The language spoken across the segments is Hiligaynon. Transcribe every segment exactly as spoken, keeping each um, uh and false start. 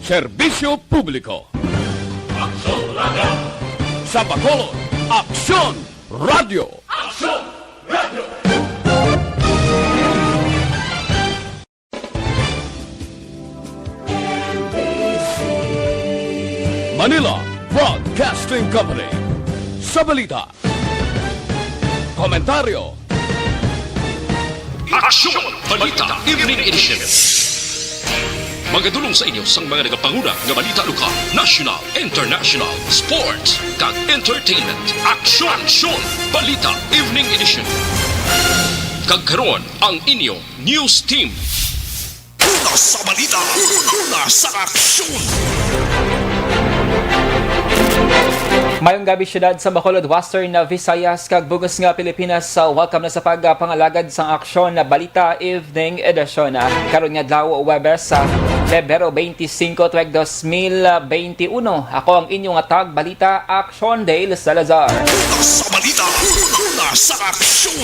Serbisyo Publiko. Aksyon Radio. Sa Bacolod, Aksyon Radio. Aksyon Radio. Manila Broadcasting Company. Sa balita, komentaryo, Aksyon! Balita Evening Edition. Magadulong sa inyo sang mga nagapanguna nga balita lokal, national, international, sports, kag entertainment. Aksyon! Aksyon! Balita Evening Edition. Kag karon, ang inyo news team. Una sa balita, una sa aksyon. Mayong gabi, syudad sa Bacolod, Western Visayas, kag bug-os nga Pilipinas. Sa welcome na sa pagpangalagad sang Aksyon na Balita Evening Edition. Karon nga adlaw, Huwebes, sa Pebrero twenty-cinco, tuig dos mil veintiuno. Ako ang inyong tagbalita, Aksyon Dale Salazar. Una sa balita, una sa aksyon.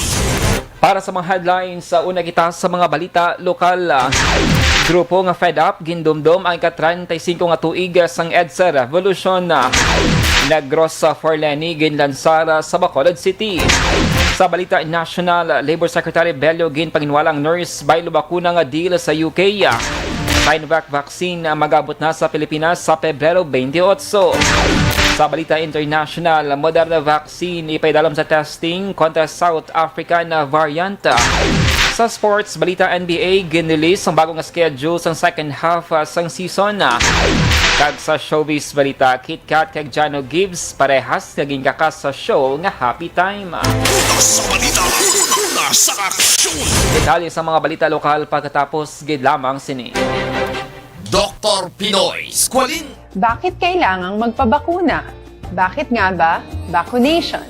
Para sa mga headlines, sa una kita sa mga balita lokal. Grupo nga Fed Up gindumdom ang ika-treinta y cinco nga tuig sang EDSA revolution. Negros sa Forleni ginlansar sa Bacolod City. Sa balita national, Labor Secretary Bello ginpanginwala ang nurse baylo bakuna nga deal sa U K. Sinovac vaccine mag-abot na sa Pilipinas sa Pebrero twenty-eight. Sa balita international, Moderna vaccine ipaidalom sa testing kontra South African variant. Sa sports balita, N B A, ginrelease ang bagong schedule sang second half, ah, sang season. Kag sa showbiz balita, KitKat kag Jano Gibbs parehas nga ginkakas sa show nga Happy Time. Una sa balita, una sa aksyon. Detalye sa mga balita lokal pagkatapos gid lamang sini. Doktor Pinoy Squalin. Bakit kailangang magpabakuna? Bakit nga ba vaccination?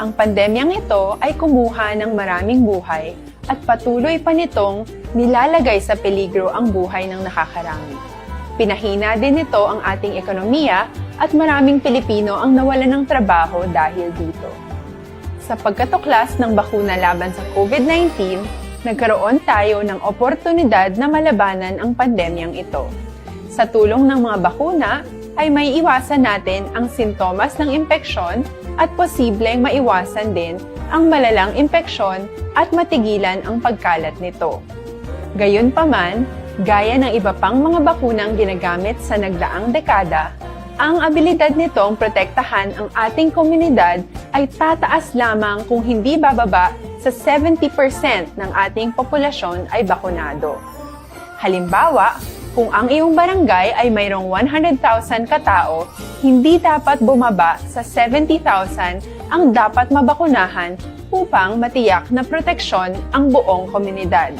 Ang pandemyang ito ay kumuha ng maraming buhay at patuloy pa nitong nilalagay sa peligro ang buhay ng nakakarami. Pinahina din nito ang ating ekonomiya at maraming Pilipino ang nawalan ng trabaho dahil dito. Sa pagkatuklas ng bakuna laban sa COVID nineteen, nagkaroon tayo ng oportunidad na malabanan ang pandemyang ito. Sa tulong ng mga bakuna, ay maiiwasan natin ang sintomas ng impeksyon at posibleng maiwasan din ang malalang impeksyon at matigilan ang pagkalat nito. Gayunpaman, gaya ng iba pang mga bakunang ginagamit sa nagdaang dekada, ang abilidad nitong protektahan ang ating komunidad ay tataas lamang kung hindi bababa sa seventy percent ng ating populasyon ay bakunado. Halimbawa, kung ang iyong barangay ay mayroong one hundred thousand ka tawo, hindi dapat bumaba sa seventy thousand ang dapat mabakunahan upang matiyak na proteksyon ang buong komunidad.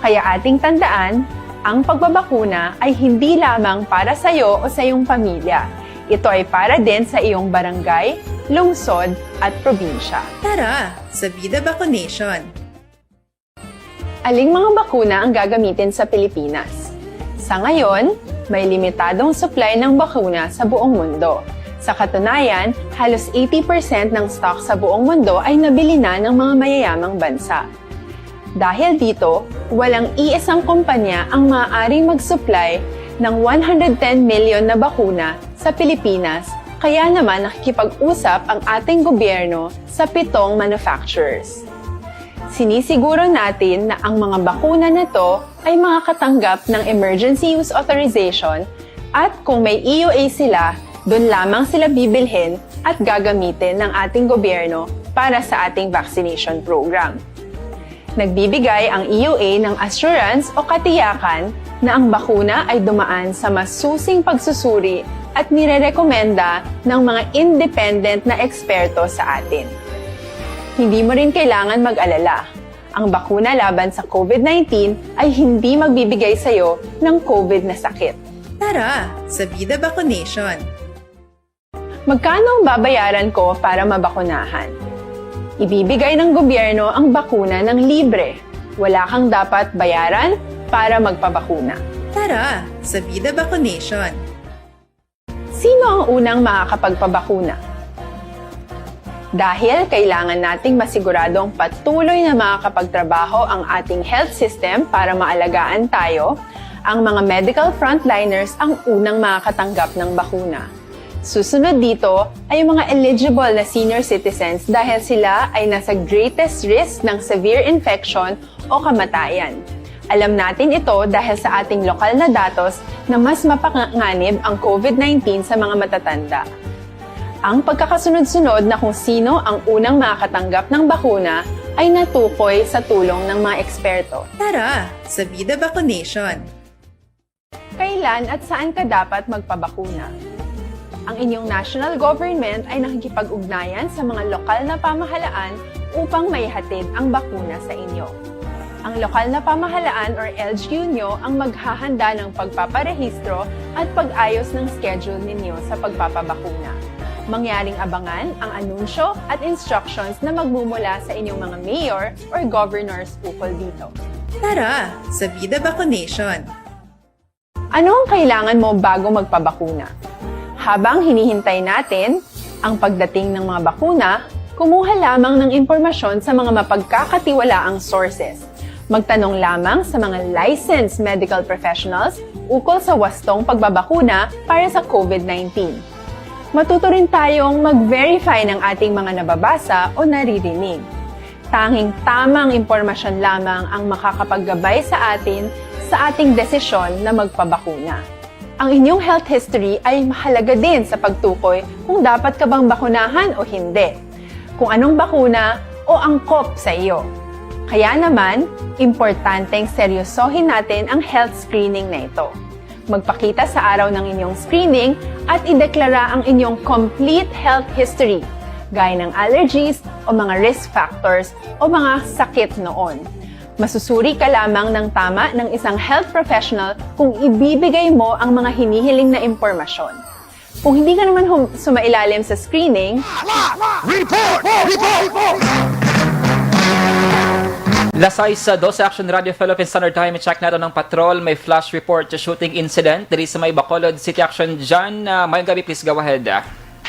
Kaya ating tandaan, ang pagbabakuna ay hindi lamang para sa iyo o sa iyong pamilya. Ito ay para din sa iyong barangay, lungsod, at probinsya. Tara, sa Vida Vaccination! Aling mga bakuna ang gagamitin sa Pilipinas? Sa ngayon, may limitadong supply ng bakuna sa buong mundo. Sa katunayan, halos eighty percent ng stock sa buong mundo ay nabili na ng mga mayayamang bansa. Dahil dito, walang iisang kumpanya ang maaaring mag-supply ng one hundred ten million na bakuna sa Pilipinas, kaya naman nakikipag-usap ang ating gobyerno sa pitong manufacturers. Sinisiguro natin na ang mga bakuna na to ay makakatanggap ng emergency use authorization at kung may E U A sila, dun lamang sila bibilhin at gagamitin ng ating gobyerno para sa ating vaccination program. Nagbibigay ang E U A ng assurance o katiyakan na ang bakuna ay dumaan sa masusing pagsusuri at nirerekomenda ng mga independent na eksperto sa atin. Hindi mo rin kailangan mag-alala. Ang bakuna laban sa COVID nineteen ay hindi magbibigay sa iyo ng COVID na sakit. Tara, sa Vida Vaccination! Magkano ang babayaran ko para mabakunahan? Ibibigay ng gobyerno ang bakuna ng libre. Wala kang dapat bayaran para magpabakuna. Tara, sa Vida Vaccination! Sino ang unang makakapagpabakuna? Dahil kailangan nating masiguradong patuloy na makakapagtrabaho ang ating health system para maalagaan tayo, Ang mga medical frontliners ang unang makakatanggap ng bakuna. Susunod dito ay ang mga eligible na senior citizens dahil sila ay nasa greatest risk ng severe infection o kamatayan. Alam natin ito dahil sa ating lokal na datos na mas mapanganib ang COVID nineteen sa mga matatanda. Ang pagkakasunod-sunod na kung sino ang unang makakatanggap ng bakuna ay natukoy sa tulong ng mga eksperto. Tara, sa Vida Vaccination! Kailan at saan ka dapat magpabakuna? Ang inyong national government ay nakikipag-ugnayan sa mga lokal na pamahalaan upang maihatid ang bakuna sa inyo. Ang lokal na pamahalaan or L G U nyo ang maghahanda ng pagpaparehistro at pag-ayos ng schedule ninyo sa pagpapabakuna. Mangyaring abangan ang anunsyo at instructions na magmumula sa inyong mga mayor or governors ukol dito. Tara, sa Vida Vaccination! Ano ang kailangan mo bago magpabakuna? Habang hinihintay natin ang pagdating ng mga bakuna, kumuha lamang ng impormasyon sa mga mapagkakatiwalaang sources. Magtanong lamang sa mga licensed medical professionals ukol sa wastong pagbabakuna para sa COVID nineteen. Matuto rin tayong mag-verify ng ating mga nababasa o naririnig. Tanging tamang impormasyon lamang ang makakapaggabay sa atin sa ating desisyon na magpabakuna. Ang inyong health history ay mahalaga din sa pagtukoy kung dapat ka bang bakunahan o hindi, kung anong bakuna o angkop sa iyo. Kaya naman, importanteng seryosohin natin ang health screening na ito. Magpakita sa araw ng inyong screening at ideklara ang inyong complete health history, gaya ng allergies o mga risk factors o mga sakit noon. Masusuri ka lamang ng tama ng isang health professional kung ibibigay mo ang mga hinihiling na impormasyon. Kung hindi ka naman hum- sumailalim sa screening, Report! Report! Lasay sa Dose Action Radio Philippine Standard Time, check nato ng patrol. May flash report sa shooting incident diri sa may Bacolod City. Action dyan. Ah, mayong gabi, please go ahead.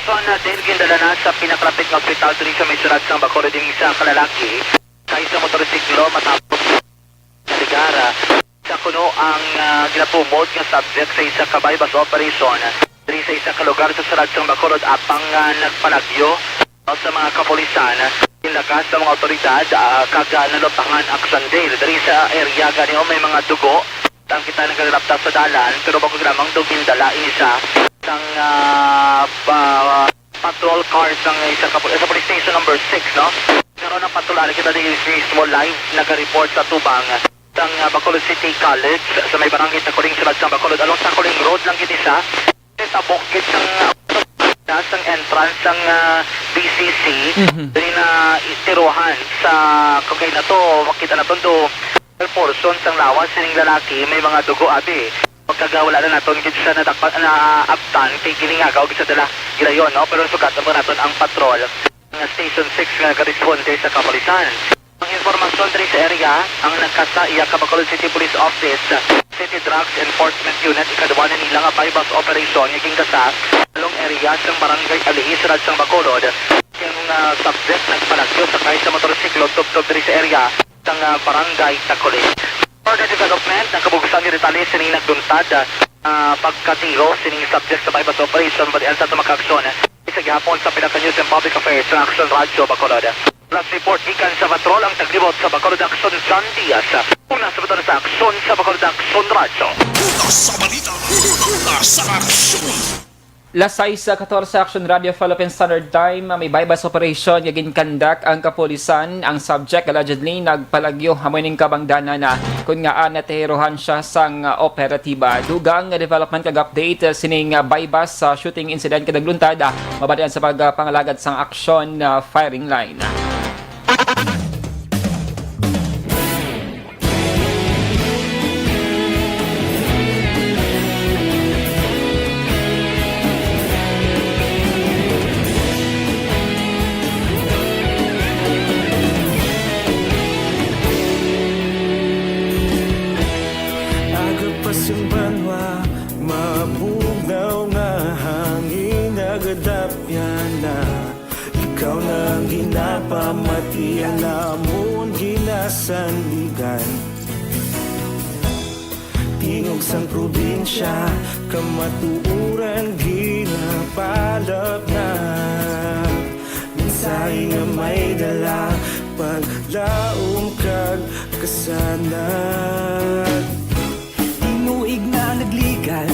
Son, ah, din gindala na sa pinakalapit nga ospital diri sa may syudad sang Bacolod, ding isa ka lalaki kay sa motorsiklo matapos ligara sa kuno ang, ah, ginatumod nga subject sa isa ka buy-bust operation diri sa isa ka lugar sa syudad sang Bacolod, apang, ah, nagpalagyo sa mga kapulisan. Ginlakas sa mga awtoridad, ah, kag, ah, nalutahan ang sandil diri sa area. Gani, oh, may mga dugo. Tang kita nagalapta sa dalan, pero bag-o lamang daw gindala ini sa sang, ah, pa-, patrol car sang isa ka pol-, sa police station number six, no? Karon ang patrol, ari kita diri mismo live, naga-report sa tubang sang, ah, Bacolod City College sa may barangay Taculing, syudad sang Bacolod. Along Taculing Road lang gid siya. Sa bukid sang, ah, sang entrance sang, ah, B C C, Mhm. diri na itiruhan sa, kung kay na to, makita na to, do, portion sang lawas sining lalaki, may mga dugo, abi. Pagkagawala na naton gid siya nadakpan, naabtan kay giningagaw gid sa dala gilayon, no? Pero sugatan pa naton ang patrol nga Station six nga nagaresponde sa kapulisan. Ang impormasyon diri sa area, ang nagkasa iya ka Bacolod City Police Office, City Drugs Enforcement Unit, ikaduha na nila nga buy-bust operation nga ginkasa along area sang Barangay Alihi, syudad sang Bacolod. Ang, ah, subject nagpalagyo sakay sa motorsiklo tubtob diri sa area sang, ah, Barangay Taculing. Further development, nagkabugsan nga detalye sining nagduntad, ah, pagkatiro sining subject sa buy-bust operation, balian sa tumakakson. Isa gihapon sa Pinaka News and Public Affairs sa Action Radyo Bacolod. Last report gikan sa patrol ang taglibot sa Bacolod Action, John Diaz. Una sa patrol sa Action sa Bacolod Action Radyo. Una sa balita, una sa aksyon. Lasay sa katorse Action Radio Philippine Standard Time, may buy-bust operation nga ginkandak ang kapulisan. Ang subject allegedly nagpalagyo, amo ning kabangdanan na kun ngaa natihiruhan siya sang operatiba. Dugang nga development kag update sining buy-bust sa shooting incident kag nagluntad, ah, mabatian sa pagpangalagad sang aksyon, ah, firing line. Agapas ang banwa, mabugnaw nga hangin, nagadapyan na. Ikaw na ang ginapamati, ang amon ginasandigan. Tingog Sang probinsya, kamatuoran ginapalapnat. Mensahe nga may dala, paglaom kag kasanag. Tinuig na nagligan,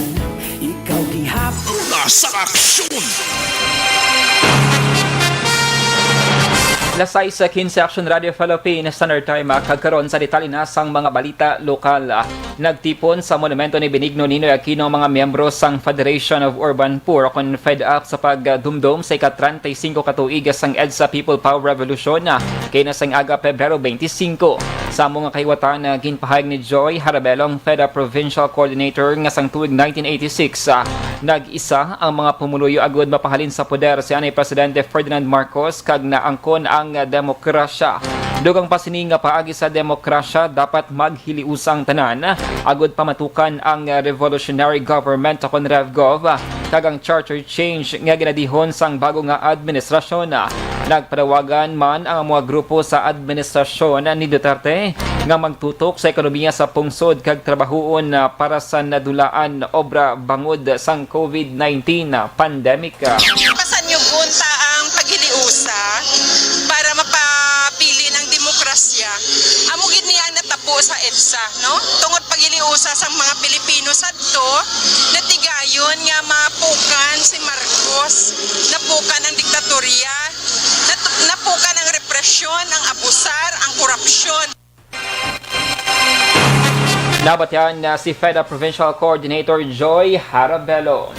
ikaw gihapon. Una sa aksyon. Las sais quince, Action Radio Philippines Standard Time, ah, kag karon sa detalye na sang mga balita lokal. Ah, nagtipon sa monumento ni Benigno Ninoy Aquino ang mga miyembro sang Federation of Urban Poor o kon FedUp sa pagdumdom sa ika-treinta y cinco ka tuig sang EDSA People Power Revolution, ah, kay na sang aga Pebrero twenty-five. Sa amo nga kahiwatan, ah, ginpahayag ni Joy Harabelo, ang FedUp Provincial Coordinator, nga sang tuig nineteen eighty-six, ah, nag-isa ang mga pumuluyo agud mapahalin sa poder si anay Presidente Ferdinand Marcos kag naangkon ang demokrasya. Dugang pa sini nga paagi sa demokrasya, dapat maghiliusa ang tanan agud pamatukan ang revolutionary government o kon RevGov kag ang charter change nga ginadihon sang bago nga administrasyon. Nagpadawagan man ang mga grupo sa administrasyon ni Duterte nga magtutok sa ekonomiya sa pungsod kag trabahoon, ah, para sa nadulaan obra bangod sang COVID nineteen pandemic. Pasanyugon ta ang paghiliusa para mapabilin ang demokrasya. Amo gid ni ang natabo sa EDSA, no? Tungod paghiliusa sang mga Pilipino sadto, natigayon nga mapukan si Marcos, napukan ang diktatorya, nat-, napukan ang represyon, ang abusar, ang korupsyon. Nabatian na si FedUp Provincial Coordinator Joy Harabelo.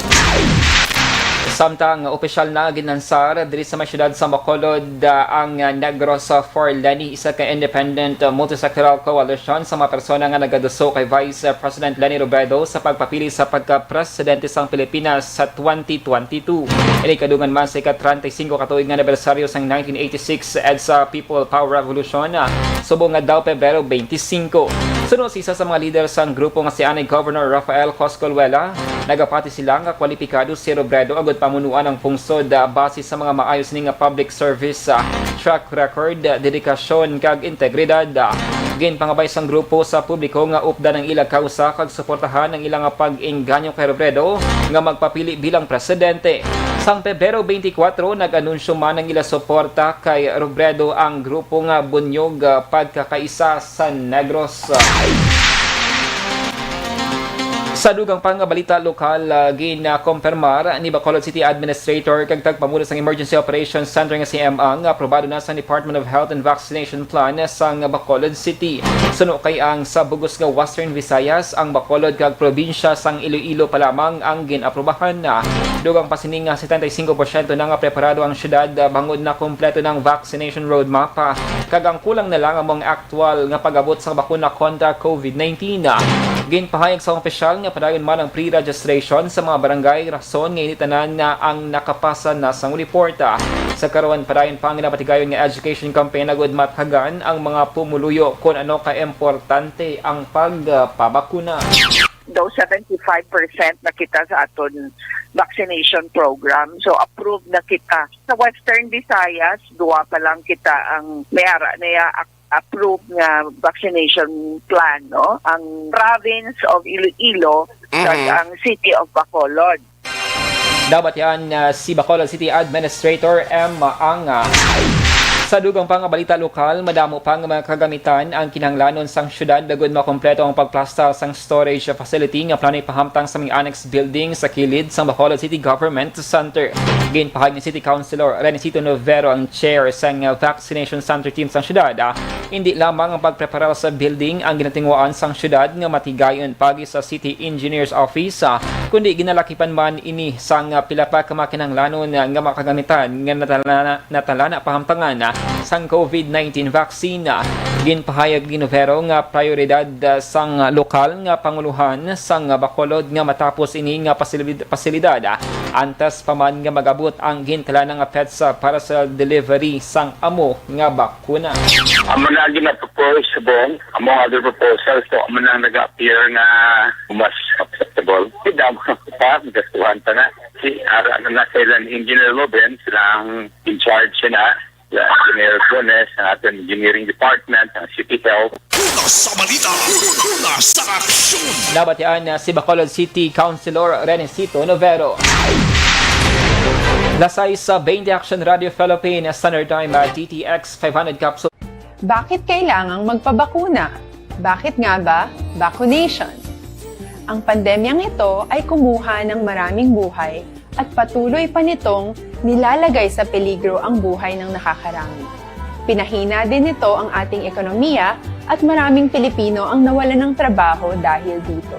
Samtang opisyal na ginlansar diri sa may siyudad sa Bacolod, ah, ang, ah, Negros, ah, for Leni, isa ka independent, ah, multisectoral coalition sa mga persona nga nagaduso kay Vice, ah, President Leni Robredo sa pagpapili sa pagka-presidente sang Pilipinas sa twenty twenty-two. Ini kadungan man sa ika-treinta y cinco ka tuig nga anibersaryo sang nineteen eighty-six EDSA People Power Revolution, ah, subong nga daw Pebrero twenty-five. Suno sa isa sa mga lider sang grupo nga si anay Governor Rafael Coscolluela, nagapati sila nga kwalipikado si Robredo agud pamunuan ang pungsod, ah, base sa mga maayo sini nga public service, ah, track record, ah, dedikasyon kag integridad. Ah, ginpangabay sang grupo sa publiko nga updan ang ila kausa kag suportahan ang ila nga pag-engganyo kay Robredo nga magpapili bilang presidente. Sang Pebrero twenty-four, nag-anunsyo man ang ila suporta kay Robredo ang grupo nga bunyog, ah, pagkakaisa sa Negros. Sa dugang pa nga balita lokal, ah, ginakompirmar ni Bacolod City Administrator kag tagpamuno sang Emergency Operations Center nga si M A nga aprobado na sa Department of Health and Vaccination Plan sang Bacolod City. Suno kay ang sa bugos nga Western Visayas, ang Bacolod kag probinsya sang Iloilo pa lamang ang gin-aprobahan. Dugang pa sini nga setenta y cinco porsyento na nga preparado ang syudad, ah, bangod na kompleto na ang vaccination roadmap, ah, kag ang kulang na lang amo ang aktual nga pag-abot sang bakuna kontra COVID nineteen. Ginpahayag sa opisyal nga padayon man ang pre-registration sa mga barangay, rason nga hindi tanan na ang nakapasa na sang report. Sa karon, padayon pa ang ginapatigayon nga education campaign agud matagan ang mga pumuluyo kon ano ka importante ang pagpabakuna. Daw seventy-five percent na kita sa aton vaccination program. So, approved na kita. Sa Western Visayas, duwa pa lang kita ang may ara niya ak-, approved nga vaccination plan, no? Ang province of Iloilo kag Mhm. ang city of Bacolod. Nabatian, ah, si Bacolod City Administrator M. Anga. Sa dugang pa nga balita lokal, madamo pa nga mga kagamitan ang kinahanglanon sang syudad agud makompleto ang pagplasta sang storage facility nga plano ipahamtang sa may annex building sa kilid sang Bacolod City Government Center. Ginpahayag ni City Councilor Renicito Novero, ang chair sang, ah, vaccination center team sang syudad, ah, hindi lamang ang pagpreparar sa building ang ginatinguhaan sang syudad nga matigayon pagi sa City Engineer's Office, ah, kundi ginalakipan man ini sang, ah, pila pa ka mga kinahanglanon, ah, nga mga kagamitan nga natala-, natalana pahamtangan, ah, sang COVID nineteen vaccine. Ah, ginpahayag ni Novero nga prioridad, ah, sang lokal nga pangulohan sang Bacolod nga matapos ini nga pasilid-, pasilidad, ah, antes pa man nga mag-abot ang gintalana nga petsa para sa delivery sang amo nga bakuna. Amo na ang gina-propose, Bong. Amo ang other proposals, so amo na ang nag-appear nga mas acceptable. Kita mo pa, gastuhan pa na. Si ara na na kailan Engineer Loben, sila ang in charge na. Engineer Bones, ang aton engineering department, ang City Health. Sa balita, una sa aksyon. Nabatian na si Bacolod City Councilor Renesito Novero. Lasay sa twenty Action Radio Philippines, Standard Time, ah, D T X five hundred capsule. Bakit kailangang magpabakuna? Bakit nga ba vaccination? Ang pandemyang ito ay kumuha ng maraming buhay at patuloy pa nitong nilalagay sa peligro ang buhay ng nakakarami. Pinahina din nito ang ating ekonomiya at maraming Pilipino ang nawalan ng trabaho dahil dito.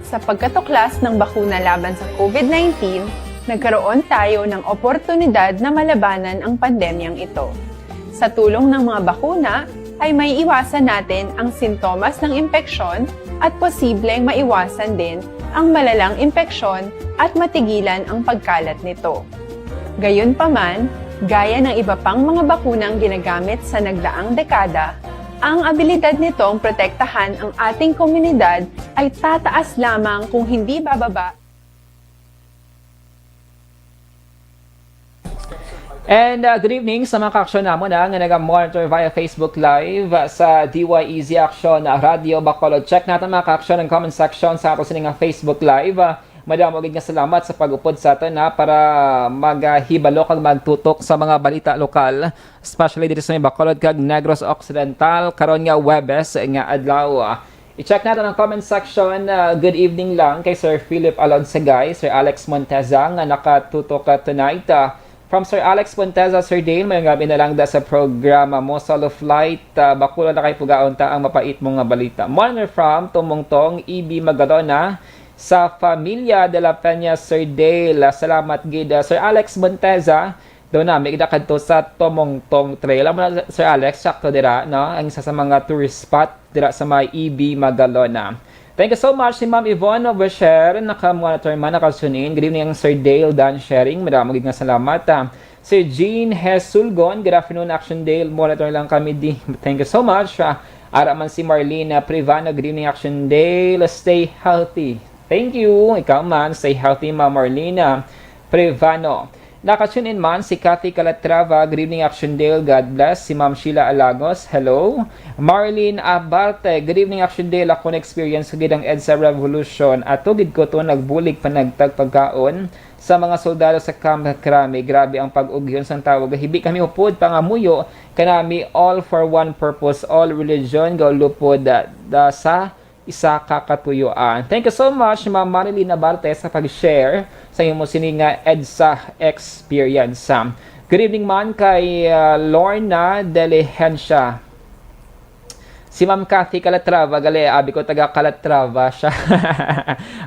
Sa pagkatuklas ng bakuna laban sa COVID nineteen, nagkaroon tayo ng oportunidad na malabanan ang pandemyang ito. Sa tulong ng mga bakuna, ay may iwasan natin ang sintomas ng impeksyon at posibleng maiwasan din ang malalang impeksyon at matigilan ang pagkalat nito. Gayunpaman, gaya ng iba pang mga bakunang ginagamit sa nagdaang dekada, ang abilidad nitong protektahan ang ating komunidad ay tataas lamang kung hindi bababa. And, uh, good evening sa mga kaaksyon namon, ah, nga naga-monitor via Facebook Live, ah, sa D Y E Z Action Radio Bacolod. Check natin, mga kaaksyon, ang comment section sa ato sini nga Facebook Live. Ah, madamo gid nga salamat sa pag-upod sa aton, ah, para maghibalo kag magtutok sa mga balita lokal, especially diri sa may Bacolod kag Negros Occidental karon nga Huwebes nga adlaw. I-check natin ang comment section. Ah, good evening lang kay Sir Philip Alonsagay, Sir Alex Monteza nga nakatutok, ah, tonight. Ah, from Sir Alex Monteza, Sir Dale, may gabi na lang da sa programa mo. Solo flight, ah, Bacolod na kay pugaon ta ang mapait mo nga balita. Morning from Tumongtong, E B Magalona, sa Familia de la Peña, Sir Dale. Ah, salamat gid, ah, Sir Alex Monteza. Daw nami kita kadto sa Tomongtong Trail. Amo na, Sir Alex, sakto dira, no? Ang isa sa mga tourist spot dira sa may E B Magalona. Thank you so much si Ma'am Yvonne Overshare. Naka-monitor man, naka-tune in. Good evening, Sir Dale Dan Sharing. Madamo gid nga salamat, ah. Sir Jean Hesulgon, good afternoon, Action Dale. Monitor lang kami di. Thank you so much. Ah, ara man si Marlene, ah, Privano. Good evening, Action Dale. Stay healthy. Thank you. Ikaw man, stay healthy, Ma'am Marlene, ah, Privano. Naka-tune in man si Cathy Calatrava. Good evening, Action Dale. God bless. Si Ma'am Sheila Alagos. Hello. Marlene Abarte. Good evening, Action Dale. Ako na-experience ko gid ang EDSA Revolution. Ato gid ko to nagbulig panagtag pagkaon sa mga soldado sa Camp Crame. Grabe ang pag-ugyon sang tawo. Gahibi kami upod pangamuyo kanami all for one purpose, all religion, gaulupod, ah, da sa isa ka katuyoan. Thank you so much, Ma'am Marilyn Abarte, sa pag-share sa imo sini nga EDSA experience. Good evening man kay, ah, Lorna Deligencia. Si Ma'am Cathy Calatrava, gali, abi ko taga Calatrava siya.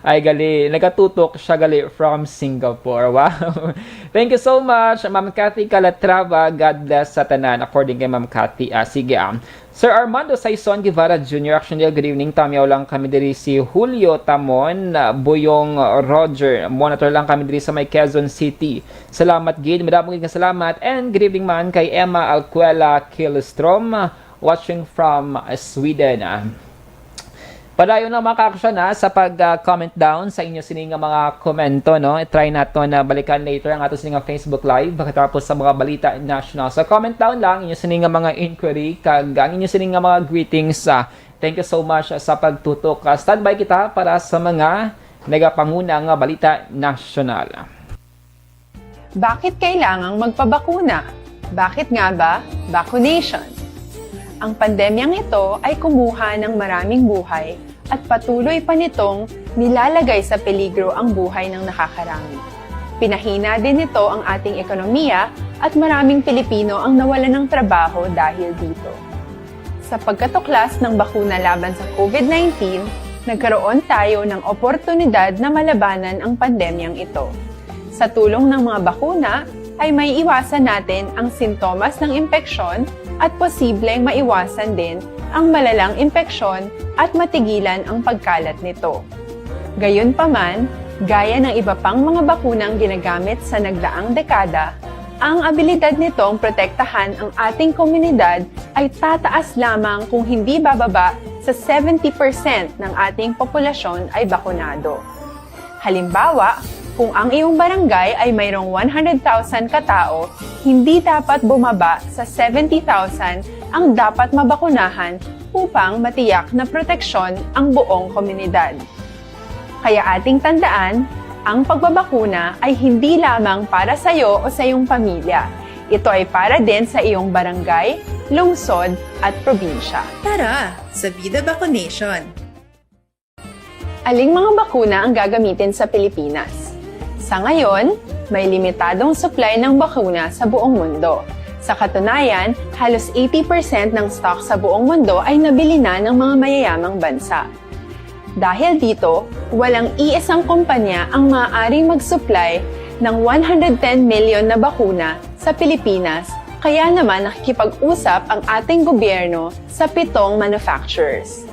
Ay, gali, nagatutok siya, gali, from Singapore. Wow. Thank you so much, Ma'am Cathy Calatrava. God bless sa tanan, according kay Ma'am Cathy. Ah, sige, ah. Sir Armando Saison Guevara Junior, Action Dale, good evening. Tamyaw lang kami diri si Julio Tamon, ah, Boyong Roger. Monitor lang kami diri sa may Quezon City. Salamat gid, madamo gid nga salamat. And good evening man kay Emma Alcuela Kilstrom, watching from, ah, Sweden. Ah, padayon lang, mga kaaksyon, ha, sa pag, ah, comment down sa inyo sini nga mga komento, no? I-try nato na balikan later ang ato sini nga Facebook Live pagkatapos sa mga balita national. So, comment down lang inyo sini nga mga inquiry kag ang inyo sini nga mga greetings. Ah, thank you so much, ah, sa pagtutok. Ah, standby kita para sa mga nagapanguna nga balita national. Bakit kailangang magpabakuna? Bakit nga ba vaccination? Ang pandemyang ito ay kumuha ng maraming buhay at patuloy pa nitong nilalagay sa peligro ang buhay ng nakakarami. Pinahina din nito ang ating ekonomiya at maraming Pilipino ang nawalan ng trabaho dahil dito. Sa pagkatuklas ng bakuna laban sa COVID nineteen, nagkaroon tayo ng oportunidad na malabanan ang pandemyang ito. Sa tulong ng mga bakuna, ay may iwasan natin ang sintomas ng impeksyon at posibleng maiwasan din ang malalang impeksyon at matigilan ang pagkalat nito. Gayunpaman, gaya ng iba pang mga bakunang ginagamit sa nagdaang dekada, ang abilidad nitong protektahan ang ating komunidad ay tataas lamang kung hindi bababa sa seventy percent ng ating populasyon ay bakunado. Halimbawa, kung ang iyong barangay ay mayroong one hundred thousand katao, hindi dapat bumaba sa seventy thousand ang dapat mabakunahan upang matiyak na proteksyon ang buong komunidad. Kaya ating tandaan, ang pagbabakuna ay hindi lamang para sa iyo o sa iyong pamilya. Ito ay para din sa iyong barangay, lungsod, at probinsya. Tara, sa Vida Vaccination! Aling mga bakuna ang gagamitin sa Pilipinas? Sa ngayon, may limitadong supply ng bakuna sa buong mundo. Sa katunayan, halos eighty percent ng stock sa buong mundo ay nabili na ng mga mayayamang bansa. Dahil dito, walang iisang kumpanya ang maaaring mag-supply ng one hundred ten million na bakuna sa Pilipinas, kaya naman nakikipag-usap ang ating gobyerno sa pitong manufacturers.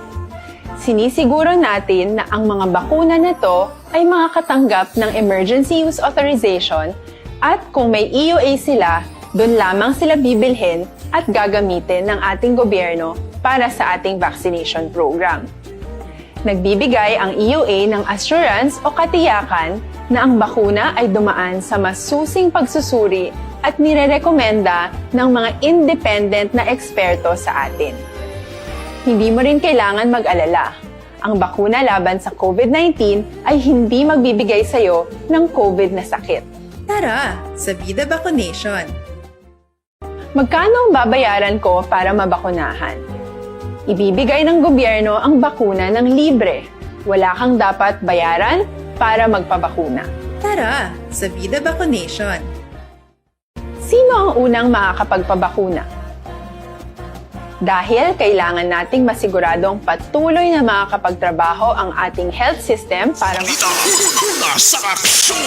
Sinisiguro natin na ang mga bakuna na to ay makakatanggap ng emergency use authorization, at kung may E U A sila, doon lamang sila bibilhin at gagamitin ng ating gobyerno para sa ating vaccination program. Nagbibigay ang E U A ng assurance o katiyakan na ang bakuna ay dumaan sa masusing pagsusuri at nirerekomenda ng mga independent na eksperto sa atin. Hindi mo rin kailangan mag-alala. Ang bakuna laban sa COVID nineteen ay hindi magbibigay sa iyo ng COVID na sakit. Tara, sa Vida Vaccination! Magkano ang babayaran ko para mabakunahan? Ibibigay ng gobyerno ang bakuna ng libre. Wala kang dapat bayaran para magpabakuna. Tara, sa Vida Vaccination! Sino ang unang makakapagpabakuna? Dahil kailangan nating masiguradong patuloy na makakapagtrabaho ang ating health system para Balita, una sa aksyon.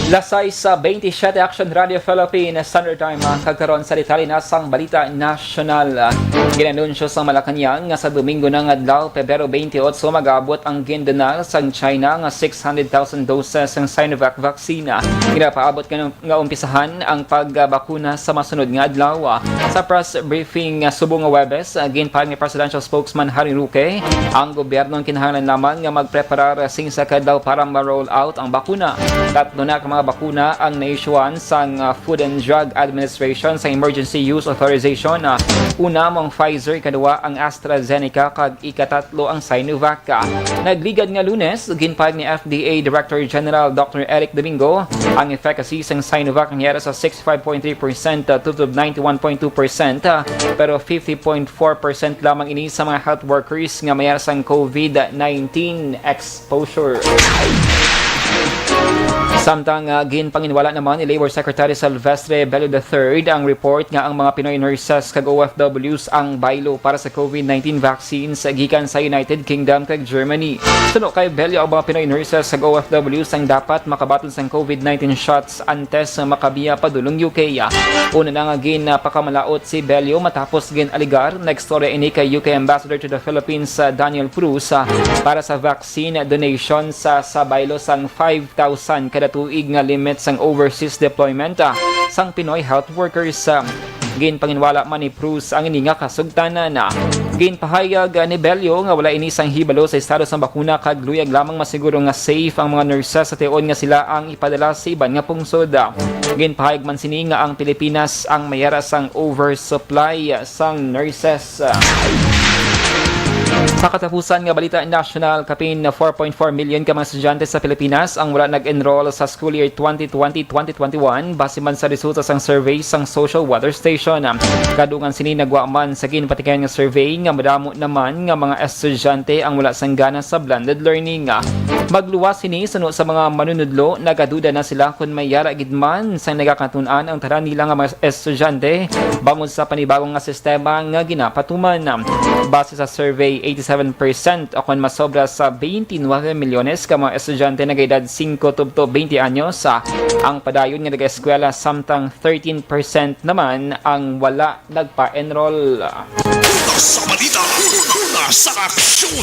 Las sais sa twenty-siyete, Action Radio Philippines Standard Time, ah, kag karon sa detalye na sang balita nasyonal. Ah, ginanunsyo sang Malacañang nga sa Domingo na nga adlaw, Pebrero twenty-eight, mag-abot ang gindonar sang China nga six hundred thousand doses sang Sinovac vaccine. Ah, ginapaabot nga, nga umpisahan ang pagbakuna sa masunod nga adlaw. Ah, sa press briefing, ah, subong nga Huwebes, ah, ginpahayag ni Presidential Spokesman Harry Roque, ang gobyerno kinahanglan lamang nga magpreparar sing usa ka adlaw para ma-roll out ang bakuna. Tatlo na ka mga bakuna ang na-issuehan sang, ah, Food and Drug Administration sa emergency use authorization. Ah, una mo ang Pfizer, ikaduwa ang AstraZeneca, kag ikatatlo ang Sinovac. Ah, nagligad nga Lunes, ginpahayag ni F D A Director General Doctor Eric Domingo ang efficacy sang Sinovac nga yara sa sixty-five point three percent, ah, tubtob ninety-one point two percent, ah, pero fifty point four percent lamang ini sa mga health workers nga may yara sang COVID nineteen exposure. Samtang, ah, ginpanginwala naman ni Labor Secretary Silvestre Bello the third ang report nga ang mga Pinoy nurses kag O F Ws ang baylo para sa COVID nineteen vaccines gikan sa United Kingdom kag Germany. Suno kay Bello, ang mga Pinoy nurses kag O F Ws ang dapat makabaton sang COVID nineteen shots antes nga makabiya padulong U K. Una na nga ginpakamalaot si Bello matapos gin-alegar nagstorya ini kay U K Ambassador to the Philippines, ah, Daniel Cruz, ah, para sa vaccine donation sa, sa baylo sang five thousand kada tuig nga limit sang overseas deployment, ah, sang Pinoy health workers. Ah, ginpanginwala man ni Cruz ang ini nga kasugtanan. Ah, ginpahayag, ah, ni Bello nga wala ini sang hibalo sa estado sang bakuna kag luyag lamang masiguro nga safe ang mga nurses sa tion nga sila ang ipadala sa iban nga pungsod. Ah, ginpahayag man sini nga ang Pilipinas ang may yara sang oversupply sang nurses. Sa katapusan nga balita nasyonal, kapin four point four million ka mga estudyante sa Pilipinas ang wala nag-enroll sa school year twenty twenty, twenty twenty-one, base man sa resulta sang survey sang Social Weather Station. Kadungan sini nagwa man sa ginpatigayon nga survey nga madamo naman nga mga estudyante ang wala sang gana sa blended learning. Magluwas sini suno sa mga manunudlo, nagaduda na sila kon may yara gid man sang nagakanatun-an ang tanan nila nga mga estudyante bangod sa panibago nga sistema nga ginapatuman. Base sa survey, eighty-seven percent o kon masobra sa twenty-nine milyones ka mga estudyante nagaedad singko tubtob twenty anyos, ah, ang padayon nga nag-eskwela, samtang thirteen percent naman ang wala nagpa-enroll. Una sa balita, una sa aksyon.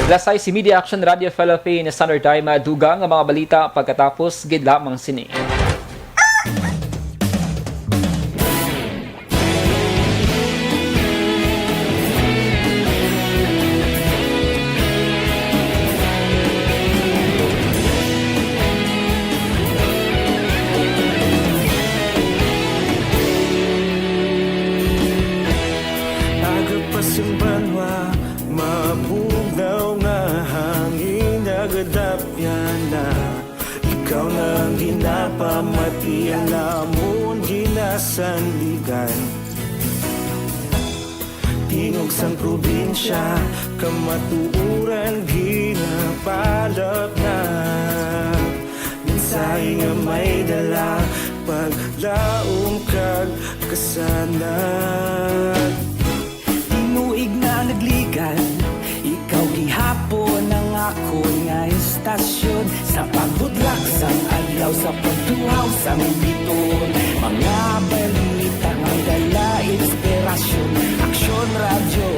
Las sais y media, Action Radio Philippines Standard Time, dugang nga mga balita pagkatapos gid lamang sini. Pasimbanwa, mabugnaw nga hangin nagadapyan na. Ikaw na ang ginapamati, ang lamon ginasandigan. Tingog sang probinsya, kamatuoran ginapalapnat. Mensahe nga may dala, paglaom kag kasanag. Tinuig na nagligan, ikaw gihapon ang akon nga istasyon. Sa pagbutlak sang adlaw, sa pagtuhaw sang bituon, mga balita nga may dala inspirasyon. Aksyon Radyo,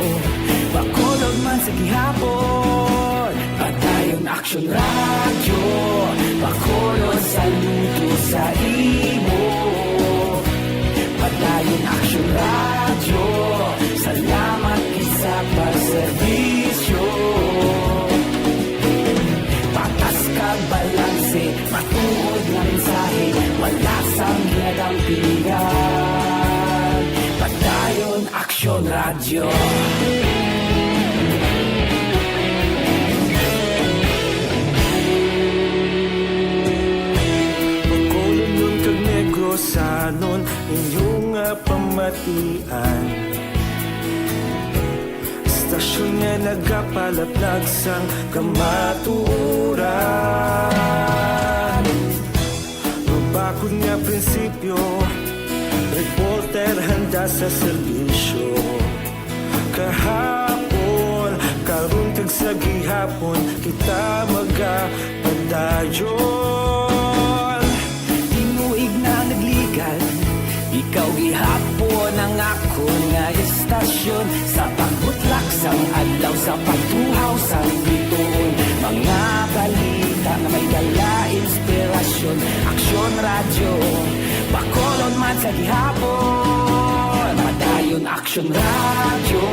Bacolod man sa gihapon. Padayon Aksyon Radyo, Bacolod saludo sa imo. Padayon Aksyon Radyo, salamat gid sa pagserbisyo. Patas kag balanse, matuod nga mensahe, wala sang ginadampingan. Padayon Aksyon Radyo. Bacolodnon kag Negrosanon, inyo nga pamatian. Istasyon nga nagapalaplag sang kamatuoran. Mabakod nga prinsipyo, reporter handa sa serbisyo. Kahapon, karon kag sa gihapon, kita magapadayon. Tinuig na nagligan, ikaw gihapon ang akon nga istasyon. Sa pagbutlak sang adlaw, sa pagtuhaw sang bituon, mga balita nga may dala inspirasyon. Aksyon Radyo, Bacolod man sa gihapon. Padayon Aksyon Radyo,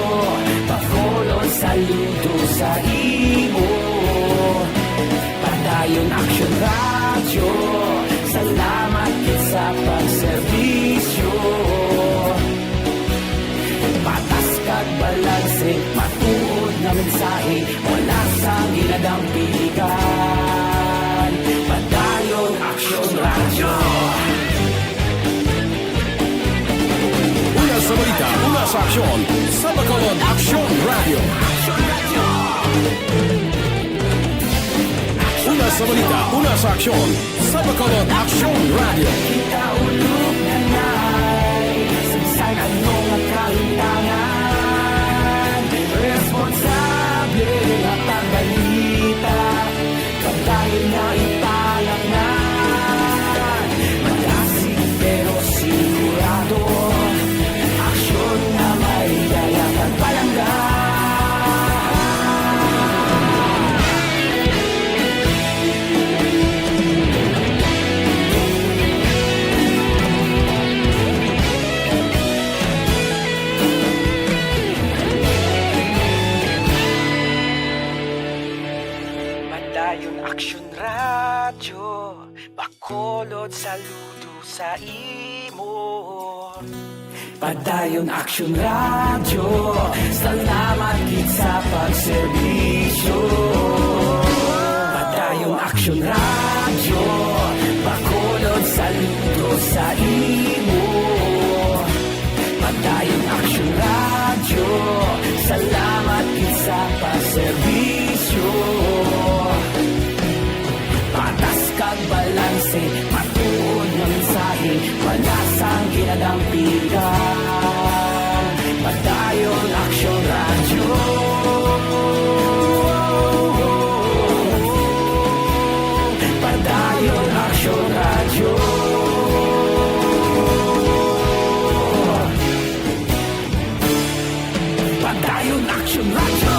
Bacolod saludo sa imo. Padayon Aksyon Radyo, salamat gid sa pagserbisyo. Patas kag balanse, matuod nga mensahe, wala sang ginadampingan. Padayon Aksyon Radyo. Una sa balita, una sa aksyon, sa Bacolod Aksyon Radyo. Una sa balita, una sa aksyon, sa Bacolod Aksyon Radyo. Kita ulog na nay, sa bisan ano nga kalintangan, responsable nga pagbalita, pagdahil nga ipalaknan, malasig pero sigurado, aksyon nga may dala kag palangga. Padayon Aksyon Radyo, Bacolod saludo sa imo. Padayon Aksyon Radyo, salamat gid sa pagserbisyo. Padayon Aksyon Radyo, Bacolod saludo sa imo. Padayon Aksyon Radyo, salamat gid sa pagserbisyo. Patas kag balanse, matuod nga mensahe, wala sang ginadampingan. Padayon Aksyon Radyo. Padayon Aksyon Radyo. Padayon Aksyon Radyo.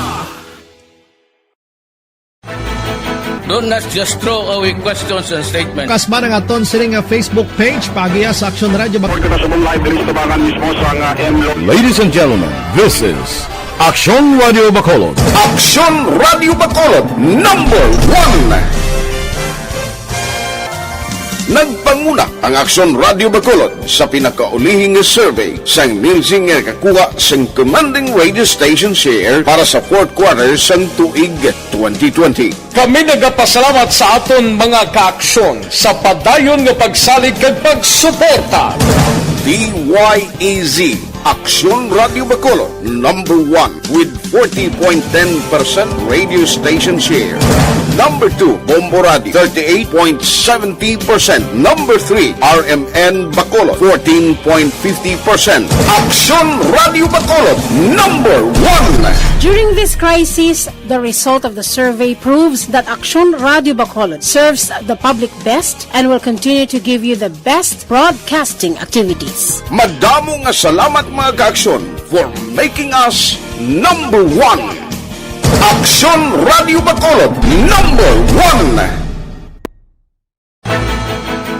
Do not just throw away questions and statements. Kasba nga aton sini nga Facebook page, paagiha sa Aksyon Radyo Bac- Report kita sa buong live diri sa tubangan mismo sa nga M Lo- Ladies and gentlemen, this is Aksyon Radyo Bacolod. Aksyon Radyo Bacolod, number one. Nagpanguna ang Aksyon Radio Bacolod sa pinakaulihing survey sang Nielsen nga nakakuha sang commanding radio station share para sa fourth quarter sang tuig twenty twenty. Kami nagapasalamat sa aton mga kaaksyon sa padayon nga pagsalig kag pagsuporta. D Y E Z, Aksyon Radio Bacolod, number one with forty point ten percent radio station share. Number two, Bombo Radio, thirty-eight point seventy percent. Number three, R M N Bacolod, fourteen point fifty percent. Aksyon Radio Bacolod, number one. During this crisis, the result of the survey proves that Aksyon Radio Bacolod serves the public best and will continue to give you the best broadcasting activities. Madamo nga salamat, mga kaaksyon, for making us number one. Aksyon Radio Bacolod, number one.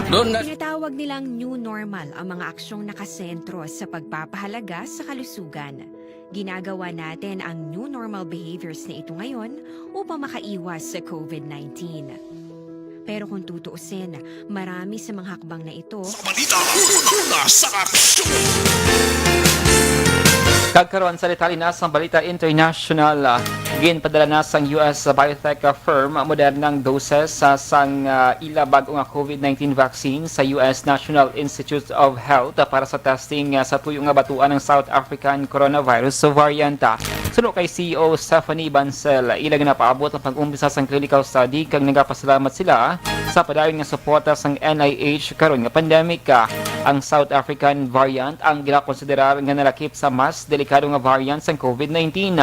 Doon na Tinatawag nilang new normal ang mga aksyong nakasentro sa pagpapahalaga sa kalusugan. Ginagawa natin ang new normal behaviors na ito ngayon upang makaiwas sa covid nineteen. Pero kung tutuusin, marami sa mga hakbang na ito Sa balita, una sa aksyon. Kag karon sa detalye na sang balita international, ah, ginpadala na sang U S biotech, ah, firm Moderna ang doses, ah, sang, ah, ila bag-o nga covid nineteen vaccine sa U S National Institute of Health, ah, para sa testing, ah, sa tuyo nga batuan ang South African coronavirus variant. Ah, suno kay C E O Stephanie Bancel, ila ginapaabot ang pag-umpisa sang clinical study kag nagapasalamat sila sa padayon nga suporta sang N I H karon nga pandemic. Ang South African variant ang ginakonsiderar nga nalakip sa mas delikado nga variant sang covid nineteen.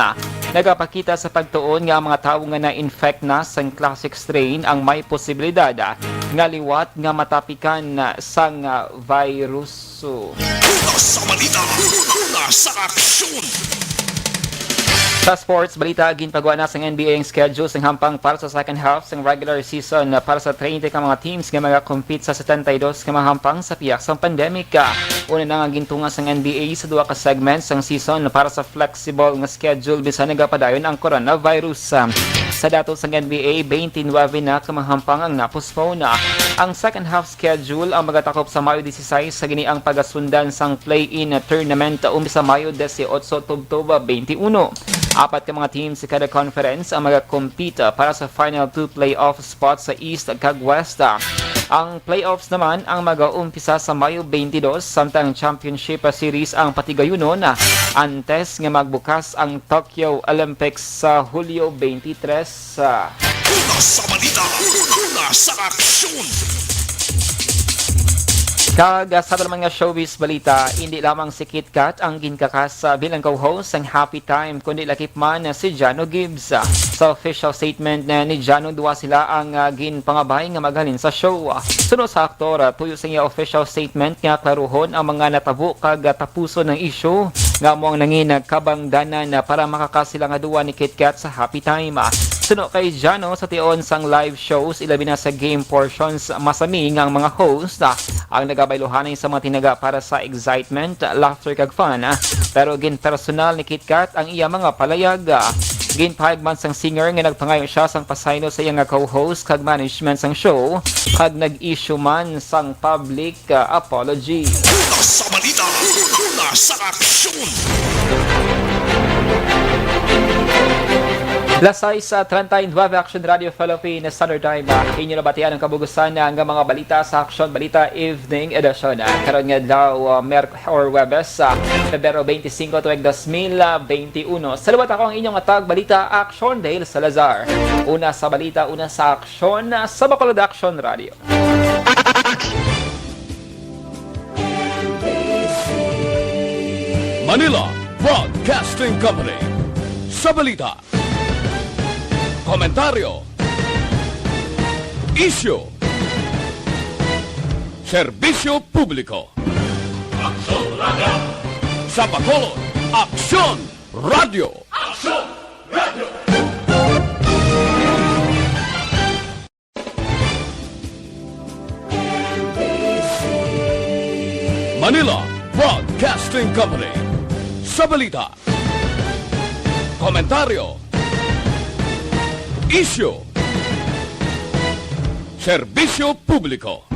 Nagapakita sa pagtuon nga ang mga tawo nga na-infect na sang classic strain ang may posibilidad nga liwat nga matapikan sang virus. Una sa balita, una sa aksyon. Sa sports balita, ginpagwa na sang N B A ang schedule sang hampang para sa second half sang regular season para sa treinta ka mga teams nga magakompete sa setenta y dos ka mga hampang sa pihak sang pandemic. Una na nga gintunga sang N B A sa duha ka segment sang season para sa flexible nga schedule bisan nagapadayon ang coronavirus. Sa datos sang N B A, twenty-nine na ka mga hampang ang na-postpone. Ang second half schedule ang magatakop sa Mayo disisais, sa gini ang pagasundan sang play-in tournament umpisa Mayo dieciocho tubtob twenty-one. Apat ka mga team sa kada conference ang magakompete para sa final two playoff spot sa East kag West. Ang playoffs naman ang magaumpisa sa Mayo twenty-dos, samtang championship series ang patigayunon antes nga magbukas ang Tokyo Olympics sa Hulyo twenty-three. Sa Una sa balita, una sa aksyon. Kag, ah, sa aton naman nga showbiz balita, indi lamang si KitKat ang ginkakas, ah, bilang co-host sang Happy Time, kundi lakip man, ah, si Jano Gibbs. Ah, sa official statement na ni Jano, duha sila ang, ah, ginpangabay nga maghalin sa show. Ah, suno sa aktor, ah, tuyo sa iya official statement nga klaruhon ang mga natabo kag, ah, tapuson ang issue nga amo ang nangin kabangdanan para makakas sila nga duwa ni KitKat sa Happy Time. Suno kay Jano, sa tion sang live shows, ilabi na sa game portions, masami nga ang mga host ang nagabayluhanay sa mga tinaga para sa excitement, laughter, kag fun. Pero ginpersonal ni KitKat ang iya mga palayag. Ginpahayag man sang singer nga nagpangayo siya sang pasaylo sa iya nga co-host kag management sang show, kag nag-issue man sang public ka apology. Una sa balita, una sa aksyon. Las sais treinta y nueve, Action Radio Philippines Standard Time. Inyo nabatian ang kabugusan nga mga balita sa Action Balita Evening Edition. Karon nga adlaw, uh, Merk-, or Huwebes, uh, Pebrero twenty-cinco, tuig dos mil veintiuno. Sa liwat, ako ang inyong atag balita, Action Dale Salazar. Una sa balita, una sa aksyon, uh, sa Bacolod Action Radio. Manila Broadcasting Company. Sa balita, komentaryo, isyu, serbisyo publiko. Aksyon Radio. Sa Bacolod, Aksyon Radio. Aksyon Radio. Manila Broadcasting Company. Sa balita, komentaryo, isyu, serbisyo publiko.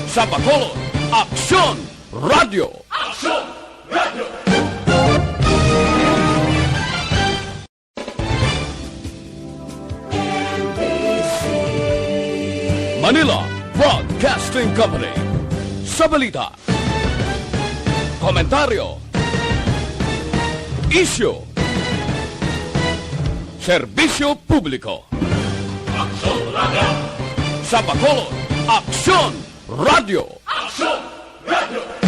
Sa Bacolod, Aksyon Radio. Manila Broadcasting Company. Sa balita, komentaryo, isyu, serbisyo publiko. Sa Bacolod, Aksyon Radio. Aksyon Radio.